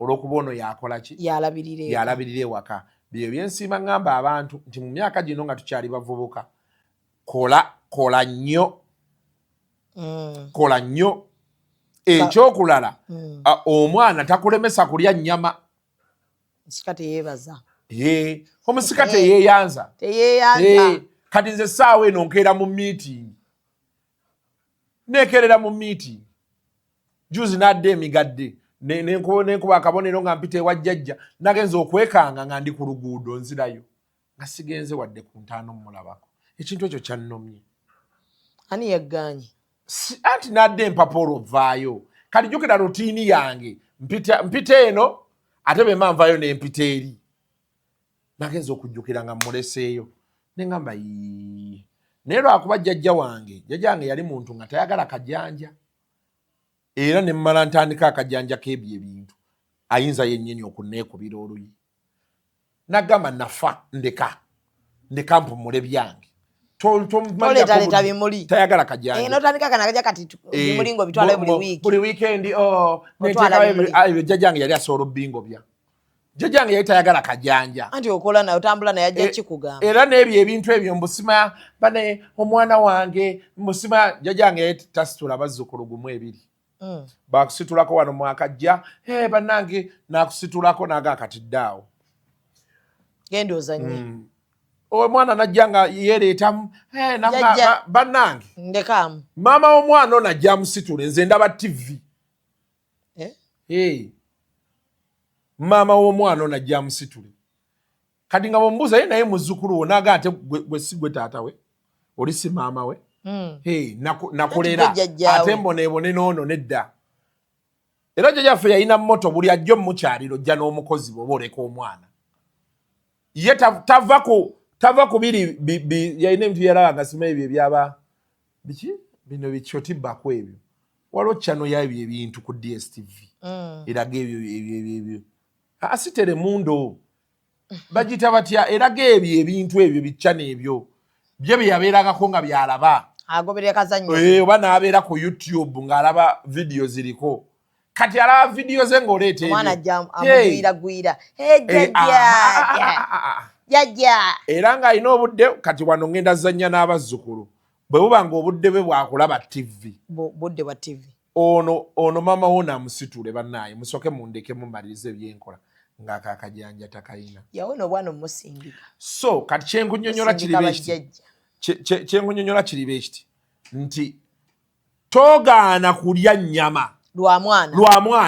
Olw'okuba ono yakola ki? Yalabirira eka. Yalabirira ewaka. Byo byensiima. Ŋŋamba abantu nti mu myaka gino nga tukyali bavubuka, kola, kola nnyo. Kola nnyo. Ekyokulala, omwana takulemesa kulya nnyama. Nsika teyeebaza. Ye omusika teyeeyanza. Teyeeyanza. Kati nze essaawa eno nkeera mu meeting, nekerera mu meeting. Juzi nadde emigadde, nenkuba akabonero nga mpita ewa jjajja. Nagenza okwekanga nga ndi ku luguudo nzirayo, nga sigenze wadde ku ntaano mmulabako. Ekintu ekyo kyannomye. Ani yagganye? Anti nadde empapa olwovaayo. Kati jjukira routine yange, mpita eno, ate bwemba nvaayo nempita eri. Nagenza okujjukira nga mmuleseeyo, neŋŋamba, "Yii." Naye lwakuba jjajja wange yali muntu nga tayagala kajanja, era ne mmala ntandika akajanja k'ebyo ebintu, ayinza yennyini okuneekubira oluyi nagamba, "Nafa, ndeka, ndeka mpumule byange." Toleetaleeta bimuli. Tayagala kajanja. Notandika kana kaja kati bimuli ng'obitwalayo buli wiiki. Buli weekend, oh, Otwala neteekayo bimuli. Ebyo jjajjange yali asobola obbingobya. Jjajjange yali tayagala kajanja. Anti okola naye, otambula naye, ajja kikugamba. Era n'ebyo ebintu ebyo mbusima bane omwana wange mbusima. Jjajjange yali tasitula bazzukulu gumu ebiri. Bakusitulako wano mwakajja, hey, bannange, nakusitulako naga akatiddaawo. Genda ozanye. Omwana najja nga yeereetamu. Hey, Jjajja. Bannange, Ndekaamu. Maama w'omwana ono ajja amusitule, nze ndaba TV. Eh? Hey. Maama w'omwana ono ajja amusitule. Kati nga bwemubuuza ye, naye muzzukulu wo, naga ate gwe si gwe taata we, oli si maama we. Hey, nakulera Anti gwe jjajjaawe. Ate mboneebone n'ono nedda. Era jjajjaffe yalina moto, buli ajja omukyaliro ojja n'omukozi bw'oba oleka omwana. Ye tava ku biri yalina ebintu byalaba nga simanyi ebyo ebyaba biki bino bikyotibbako ebyo. Waliwo channel yabyo ebintu ku DSTV eraga ebyo ebyo ebyo ebyo. Si Telemundo, bagiyita batya? Eraga ebyo ebintu ebyo bichannel ebyo bye bye yabeerangako nga byalaba. Agoberera kazannyo. Oba n'abeera ku YouTube ng'alaba vidiyo ziriko. Kati alaba vidiyo ze ng'oleeta Omwana ebyo. ajja amugwiragwira. Eh, Jjajja, jjajja. Era ng'alina obudde. Kati wano ngenda zannya n'abazzukulu, bwe buba ng'obudde bwe bwakulaba TV. Budde bwa TV. Ono maama wo naamusitule, bannaaye musooke mundeke mumalirize ebyenkola, ng'ako akajanja takayina. Yawona obwana omusindika. So kati kyenkunyonyola Musindika kiriba ekiti bajjajja. Kyenkunyonyola kiriba ekiti nti togaana kulya nnyama lwa mwana. Lwa mwana.